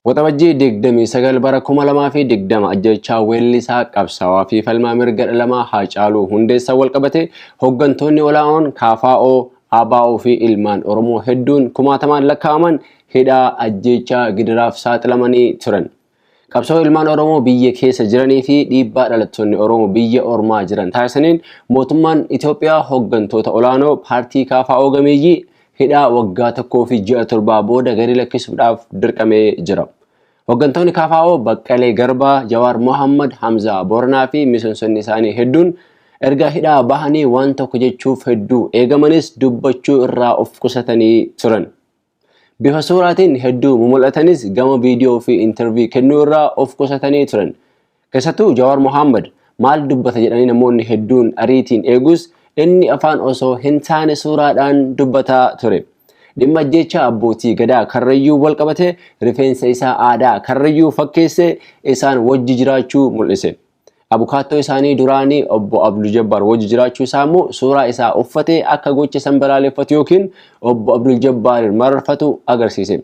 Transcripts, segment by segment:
Waxabajjii 29 bara 2020 ajjechaa weellisaa qabsaawaa fi falmaa mirga dhala namaa Haacaaluu Hundeessaa walqabate hooggantoonni olaanoon KFO, ABO fi ilmaan Oromoo hedduun kumaatamaan lakkaa'aman hidhaa ajjechaa gidiraaf saaxilamanii turan. Qabsoo ilmaan Oromoo biyya keessa jiranii fi dhiibbaa dhalattoonni Oromoo biyya ormaa jiran taasisaniin mootummaan Itoophiyaa hooggantoota olaanoo paartii KFO gameeyyii hidhaa waggaa 1 fi ji'a 7 booda gadi lakkisuudhaaf dirqamee jira. Hooggantoonni KFO Baqqalee Garbaa, Jawaar Mohammad, Hamzaa Booranaa fi miseensonni isaanii hedduun erga hidhaa bahanii waan tokko jechuuf hedduu eegamanis dubbachuu irraa of qusatanii turan. Bifa suuraatiin hedduu mul'atanis gama viidiyoo fi intarvii kennuu irraa of qusatanii turan. Keessattuu Jawaar Mohammad maal dubbata jedhanii namoonni hedduun ariitiin eegus inni afaan osoo hin taane suuraadhaan dubbataa ture. Dhimma ajjeechaa abbootii gadaa Karrayyuu wal qabate rifeensa isaa aadaa Karrayyuu fakkeesse isaan wajji jiraachuu mul'ise. Abukaattoo isaanii duraanii obbo Abdul Jabbaar wajji jiraachuu isaa immoo suuraa isaa uffatee akka gocha san balaaleffatu yookiin obbo Abdul Jabbaariin mararfatu agarsiise.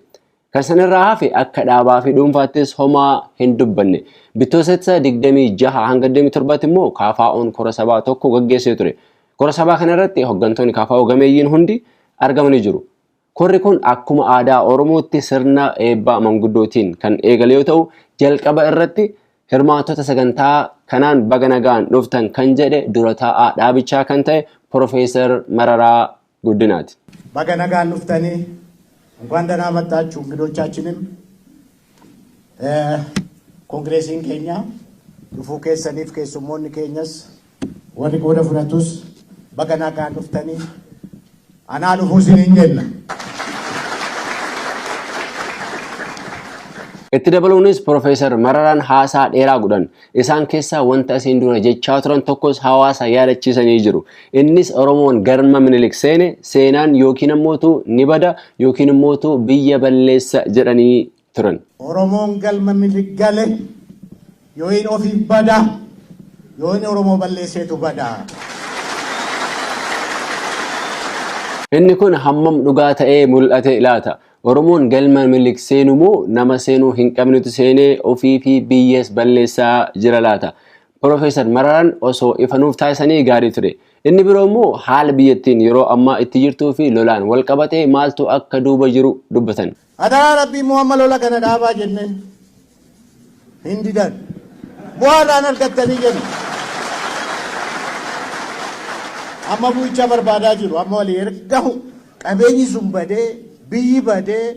Kan sanarraa hafe akka dhaabaa fi dhuunfaattis homaa hin dubbanne. Bitootessa 26 hanga 27 immoo KFO'n kora sabaa tokko gaggeessee ture. Kora sabaa kanarratti hooggantoonni KFO gameeyyiin hundi argamanii jiru. Korri kun akkuma aadaa Oromootti sirna eebbaa manguddootiin kan eegale yoo ta'u, jalqaba irratti hirmaattota sagantaa kanaan baga nagaan dhuftan kan jedhe dura taa'aa dhaabichaa kan ta'e Profeesar Mararaa Guddinaati. Baga nagaan dhuftanii እንኳን ደህና መጣችሁ እንግዶቻችንም koongireesiin keenya dhufuu keessaniif keessummoonni keenyas warri qooda fudhatus baga nagaan dhuftanii anaa dhufuu isiniin jenna. Itti dabaluunis Profeesar Mararaan haasaa dheeraa godhan. Isaan keessaa wanta asiin dura jechaa turan tokkos hawaasa yaadachiisanii jiru. Innis Oromoon galma Minilik seene seenaan yookiin ammootu ni bada yookiin ammootu biyya balleessa jedhanii turan. Oromoon galma Minilik gale yookiin ofiif bada yookiin Oromoo balleesseetu bada. Inni kun hammam dhugaa ta'ee mul'ate laata? Oromoon galma Minilik seenu moo nama seenuu hin qabnetu seenee ofii fi biyyas balleessaa jira laata? Profeesar Mararaan osoo ifa nuuf taasisanii gaarii ture. Inni biroo immoo haala biyyattiin yeroo ammaa itti jirtuu fi lolaan wal qabatee maaltu akka duuba jiru dubbatan. Adaraa Rabbii immoo amma lola kana dhaabaa jenneen hin didan. Bu'aadhaan argattanii jennu. Amma bu'icha barbaadaa jiru. Amma walii erga qabeenyi sun badee biyyi badee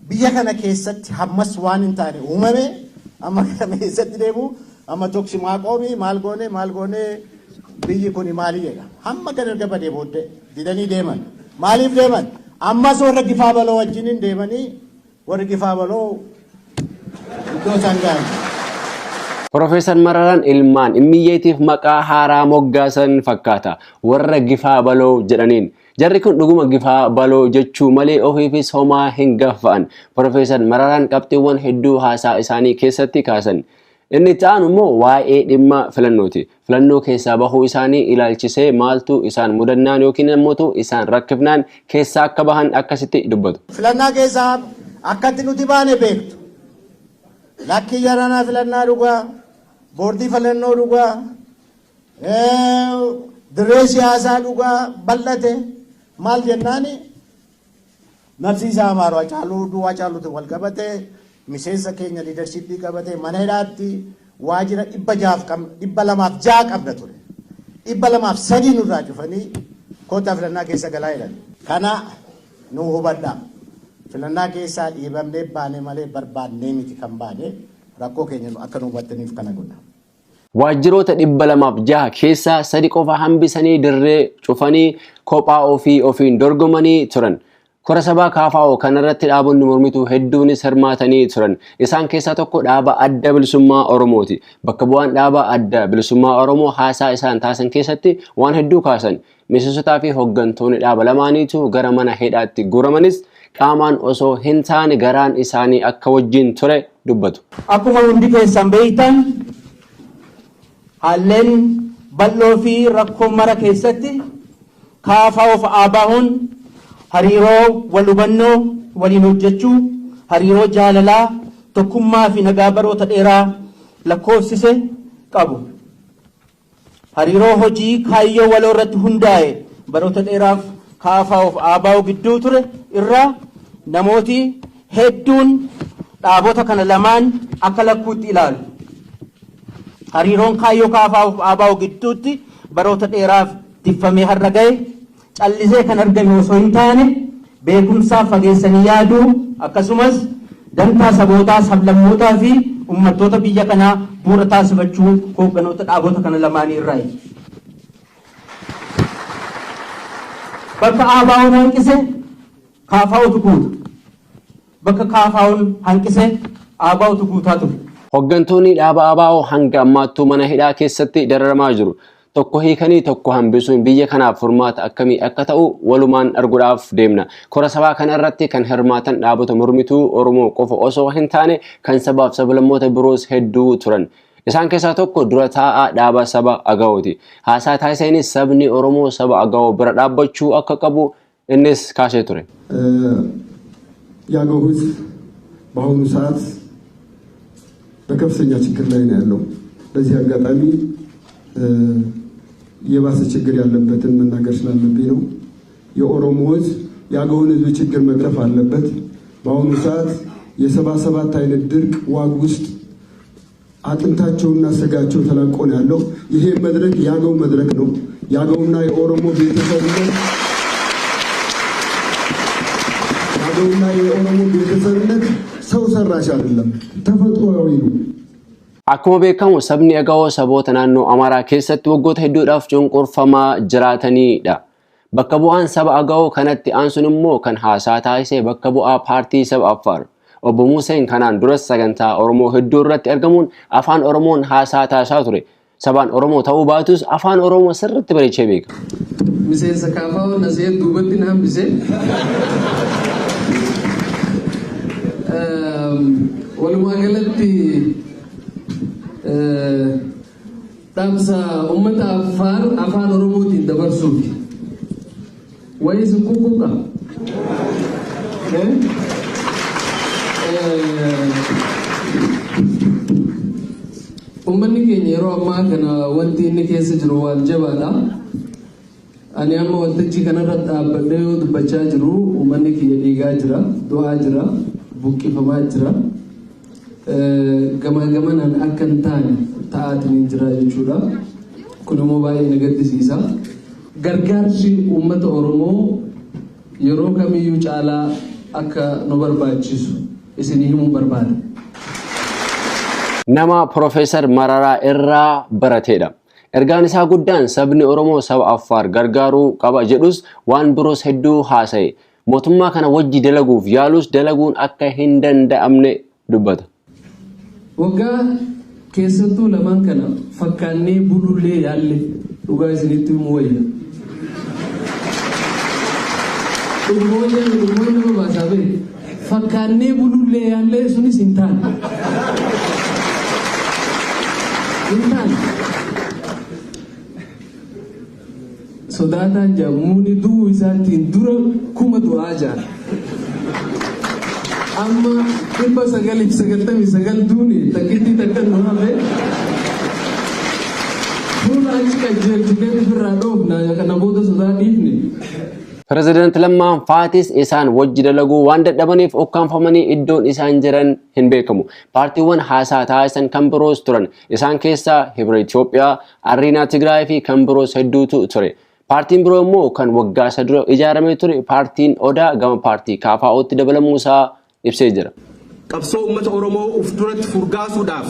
biyya kana keessatti hammas waan hin taane uumame amma kana keessatti deemu amma toksi maaqoomi maal goone maal goone biyyi kun maali jedha. Hamma kana erga badee booddee didanii deeman. Maaliif deeman? Ammas warra gifaa baloo wajjiniin deemanii warri gifaa baloo iddoo isaan ga'an. Profeesar Mararaan ilmaan immiyyeetiif maqaa haaraa moggaasan fakkaata. Warra gifaa baloo jedhaniin. Jarri kun dhuguma gifaa baloo jechuu malee ofiifis homaa hin gaffa'an. Profeesar Mararaan qabxiiwwan hedduu haasaa isaanii keessatti kaasan. Inni itti aanu immoo waa'ee dhimma filannooti. Filannoo keessaa bahuu isaanii ilaalchisee maaltu isaan mudannaan yookiin immoo isaan rakkifnaan keessaa akka bahan akkasitti dubbatu. Filannaa keessaa akkatti nuti baane beektu. Lakkii jaranaa filannaa dhugaa, boordii filannoo dhugaa, dirree siyaasaa dhugaa bal'ate maal jennaani nafsiisaa Amaaroo Hacaaluu duwwaa Hacaaluutiin wal qabate miseensa keenya liidarshiippii qabate mana hidhaatti waajjira 206 qabna ture. 203 nurraa cufanii kootaa filannaa keessa galaa jedhan. Kana nu hubadhaa. Filannaa keessaa dhiibamnee baane malee barbaannee miti kan baane rakkoo keenya akka nu hubattaniif kana godha. Waajjiroota 206 keessaa 3 qofa hambisanii dirree cufanii kophaa ofii ofiin dorgomanii turan. Kora sabaa KFO kanarratti dhaabonni mormituu hedduunis hirmaatanii turan. Isaan keessaa tokko dhaaba Adda Bilisummaa Oromooti. Bakka bu'aan dhaaba Adda Bilisummaa Oromoo haasaa isaan taasisan keessatti waan hedduu kaasan. Miseensotaa fi hooggantoonni dhaaba lamaaniitu gara mana hidhaatti guuramanis qaamaan osoo hin taane garaan isaanii akka wajjin ture dubbatu. Akkuma hundi keessan beektan haalleen bal'oo fi rakkoo mara keessatti KFO fi ABO'n hariiroo wal hubannoo waliin hojjechuu Hariiroo jaalalaa, tokkummaa fi nagaa baroota dheeraa lakkoofsise qabu. Hariiroo hojii kaayyoo waloo irratti hundaa'e baroota dheeraaf KFO fi ABO gidduu ture irraa namooti hedduun dhaabota kana lamaan akka lakkuutti ilaalu. Hariiroon kaayyoo KFO fi ABO gidduutti baroota dheeraaf tiffamee har'a ga'e callisee kan argame osoo hin taane, beekumsaaf fageessanii yaaduu akkasumas dantaa sabootaa, sablammootaa fi uummattoota biyya kanaa bu'uura taasifachuu hoogganoota dhaabota kana lamaanii irraayi. Bakka ABO'n hanqise KFOtu guuta. Bakka KFO'n hanqise ABOtu guutaa ture. Hooggantoonni dhaaba ABO hanga ammaattuu mana hidhaa keessatti dararamaa jiru. Tokko hiikanii tokko hambisuun biyya kanaaf furmaata akkamii akka ta'u walumaan arguudhaaf deemna. Kora sabaa kana irratti kan hirmaatan dhaabota mormituu Oromoo qofa osoo hin taane kan sabaaf sablammoota biroos hedduu turan. Isaan keessaa tokko dura taa'aa dhaaba saba Agawooti. Haasaa taasisaniis sabni Oromoo saba Agawoo bira dhaabbachuu akka qabu innis kaasee ture. የአገው ሕዝብ በአሁኑ ሰዓት በከፍተኛ ችግር ላይ ነው ያለው። በዚህ አጋጣሚ የባሰ ችግር ያለበትን መናገር ስላለብኝ ነው። የኦሮሞ ሕዝብ የአገውን ሕዝብ ችግር መቅረፍ አለበት። በአሁኑ ሰዓት የ77 አይነት ድርቅ ዋግ ውስጥ አጥንታቸውና ስጋቸው ተላቆ ነው ያለው። ይሄ መድረክ የአገው መድረክ ነው። የአገውና የኦሮሞ ቤተሰብነት የአገውና የኦሮሞ ቤተሰብነት ሰው ሰራሽ አይደለም፣ ተፈጥሯዊ ነው። Akkuma beekamu sabni Agawoo saboota naannoo Amaaraa keessatti waggoota hedduudhaaf cunqurfamaa jiraatanidha. Bakka bu'aan saba Agawoo kanatti aansuun immoo kan haasaa taasise bakka bu'aa paartii saba Affaar. Obbo Museen kanaan duras sagantaa Oromoo hedduu irratti argamuun afaan Oromoon haasaa taasisaa ture. Sabaan Oromoo ta'uu baatus afaan Oromoo sirriitti bareechee beeka. Miseensa KFO nasee duubatti na hambise. Walumaa galatti dhaamsa uummata Affaar afaan Oromootiin dabarsuufi. Wayii isin quuquuqa? Uummanni keenya yeroo ammaa kana wanti inni keessa jiru waan jabaadha. Ani amma waltajjii kanarra dhaabbadhee yoo dubbachaa jiru uummanni kiyya dhiigaa jira, du'aa jira, buqqifamaa jira. Gamaa gamanaan akka hin taane ta'aatiin jira jechuudha. Kun immoo baay'ee na gaddisiisa. Gargaarsi uummata Oromoo yeroo kamiyyuu caalaa akka nu barbaachisu isinii himuu barbaada. Nama Profeesar Mararaa irraa baratedha. Ergaan isaa guddaan sabni Oromoo saba Affaar gargaaruu qaba jedhus waan biroos hedduu haasa'e. Mootummaa kana wajji dalaguuf yaalus dalaguun akka hin danda'amne dubbata. Waggaa keessattuu lamaan kana fakkaannee bulullee yaalle, dhugaa isinitti himuu wayya. Dhugumoon nama baasaa bee fakkaannee bulullee yaallee sunis hin taane. Hin taane. Sodaataan jedhamuuni du'uu isaatiin dura kuma du'aa jira. Amma 999 duuni takkitti takka nu hafe. Fuula achi qajeelchinee ofirraa dhoofna, kana booda sodaa dhiifne. Pireezidaant Lammaan Faatis isaan wajji dalaguu waan dadhabaniif ukkaanfamanii iddoon isaan jiran hin beekamu. Paartiiwwan haasaa taasisan kan biroos turan. Isaan keessaa Hibira Itoophiyaa, Arriinaa Tigraay fi kan biroos hedduutu ture. Paartiin biroo immoo kan waggaa isa dura ijaaramee ture paartiin Odaa gama paartii KFO'tti dabalamuu isaa ibsee jira. Qabsoo uummata Oromoo uf duratti furgaasuudhaaf,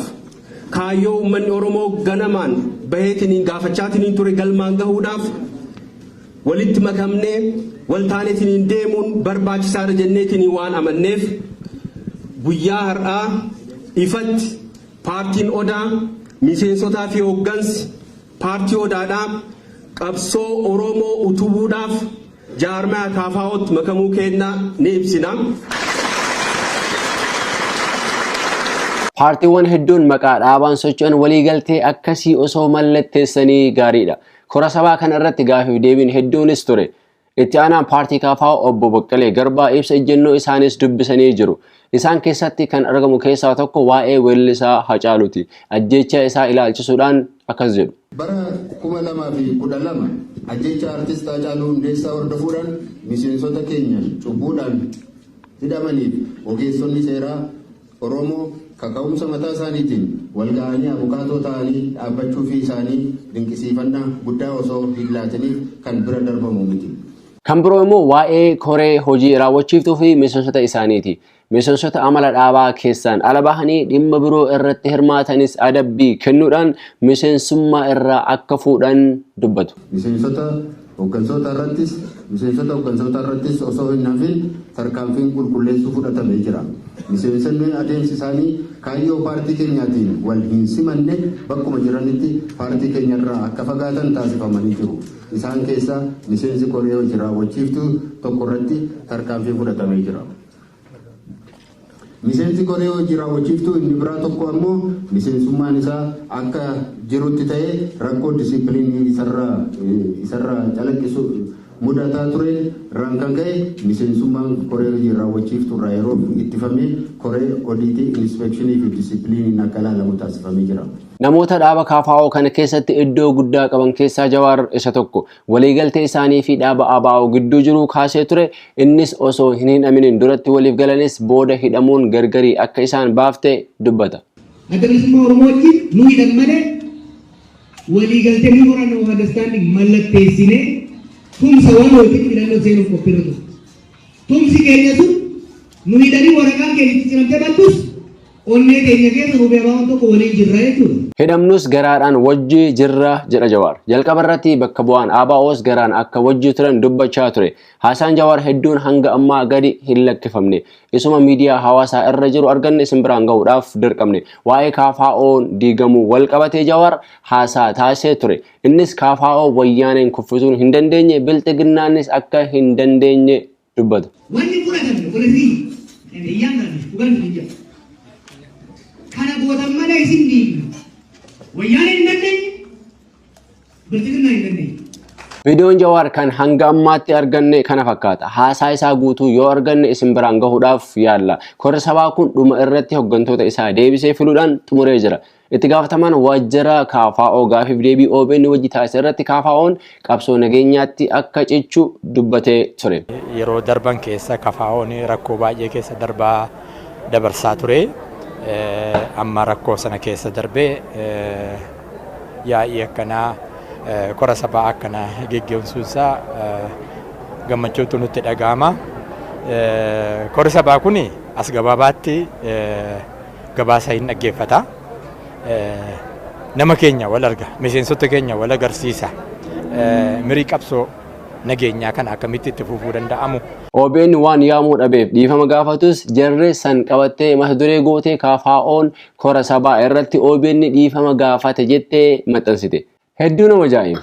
kaayyoo uummanni Oromoo ganamaan baheetiniin gaafachaatiniin ture galmaan gahuudhaaf, walitti makamnee waltaaneetiniin deemuun barbaachisaadha jenneetiniin waan amanneef, guyyaa har'aa ifatti paartiin Odaa, miseensotaa fi hooggansi paartii Odaadhaa qabsoo Oromoo utubuudhaaf jaarmaya KFO'tti makamuu keenna ni ibsina. Paartiiwwan hedduun maqaa dhaabaan socho'an waliigaltee akkasii osoo mallatteessanii gaariidha. Kora sabaa kana irratti gaafiif deebiin hedduunis ture. Itti aanaan paartii KFO obbo Baqqalee Garbaa ibsa ejjennoo isaanis dubbisanii jiru. Isaan keessatti kan argamu keessaa tokko waa'ee weellisaa Hacaaluuti. Ajjeechaa isaa ilaalchisuudhaan akkas jedhu. Bara 2012 ajjeechaa artist Hacaaluu Hundeessaa hordofuudhaan miseensota keenya cubbuudhaan hidhamaniif ogeessonni seeraa Oromoo kaka'umsa mataa isaaniitiin wal ga'anii abukaatoo ta'anii dhaabbachuu fi isaanii dinqisiifannaa guddaa osoo hin laatiniif kan bira darbamu miti. Kan biroo immoo waa'ee koree hojii raawwachiiftuu fi miseensota isaaniiti. Miseensota amala dhaabaa keessaan ala bahanii dhimma biroo irratti hirmaatanis adabbii kennuudhaan miseensummaa irraa akka fuudhan dubbatu. Miseensota hooggansoota irrattis osoo hin hafin tarkaanfiin qulqulleessuu fudhatamee jira. Miseensonni adeemsi isaanii kaayyoo paartii keenyaatiin wal hin simanne bakkuma jiranitti paartii keenyarraa akka fagaatan taasifamanii jiru. Isaan keessaa miseensi koree hojii raawwachiiftuu tokko irratti tarkaanfiin fudhatamee jira. Miseensi koree hojii raawwachiiftuu inni biraa tokko ammoo miseensummaan isaa akka jirutti ta'ee rakkoo disiipiliinii isarraa calaqqisu mudataa ture irraan kan ka'e miseensummaan koree hojii raawwachiiftuu irraa yeroo ittifamee koree odiitii inspeekshinii fi disiipiliiniin akka ilaalamu taasifamee jira. Namoota dhaaba KFO kana keessatti iddoo guddaa qaban keessaa Jawaar isa tokko. Waliigaltee isaanii fi dhaaba ABO gidduu jiru kaasee ture. Innis osoo hin hidhaminiin duratti waliif galanis booda hidhamuun gargarii akka isaan baafte dubbata. Adda Bilisummaa Oromoo wajjin nu hidhan malee waliigaltee memorandum of understanding mallatteessinee tumsa waan wajjin filannoo seenuuf qophiirra ture. Tumsi keenya sun nu hidhanii waraqaan keenya itti ciramtee baddus onnee keenya keessa nu beekaa tokko waliin jirra jechuudha. Hidhamnus garaadhaan wajji jirra jedha Jawaar. Jalqaba irratti bakka bu'aan ABOs garaan akka wajji turan dubbachaa ture. Haasaan Jawaar hedduun hanga ammaa gadi hin lakkifamne. Isuma miidiyaa hawaasaa irra jiru arganne isin biraan gahuudhaaf dirqamne. Waa'ee KFO'n diigamuu wal qabatee Jawaar haasaa taasisee ture. Innis KFO wayyaaneen kuffisuun hin dandeenye, bilxiginnaanis akka hin dandeenye dubbata. Wanni fudhatame polisii iyyaan darbe dhugaan hin jiru. Kana gootan malee isin diigna. Wayyaaneen hin dandeenye, bilxiginnaan hin dandeenye. Viidiyoon Jawaar kan hanga ammaatti arganne kana fakkaata. Haasaa isaa guutuu yoo arganne isin biraan gahuudhaaf yaalla. Korri sabaa kun dhuma irratti hooggantoota isaa deebisee filuudhaan xumuree jira. Itti gaafatamaan waajjira KFO gaafiif deebii OBN wajji taasise irratti KFO'n qabsoo nageenyaatti akka cichu dubbatee ture. Yeroo darban keessa KFO'n rakkoo baay'ee keessa darbaa dabarsaa ture. Amma rakkoo sana keessa darbee yaa'ii akkanaa kora sabaa akkanaa geggeessuunsaa gammachuutu nutti dhaga'ama. Korri sabaa kun as gabaabaatti gabaasa hin dhaggeeffata. Nama keenya wal arga, miseensota keenya wal agarsiisa. Mirii qabsoo nageenyaa kana akkamitti itti fufuu danda'amu. OBN waan yaamuu dhabeef dhiifama gaafatus jarri san qabattee mata duree gootee KFO'n kora sabaa irratti OBN dhiifama gaafate jettee maxxansite. Hedduu nama ajaa'iba.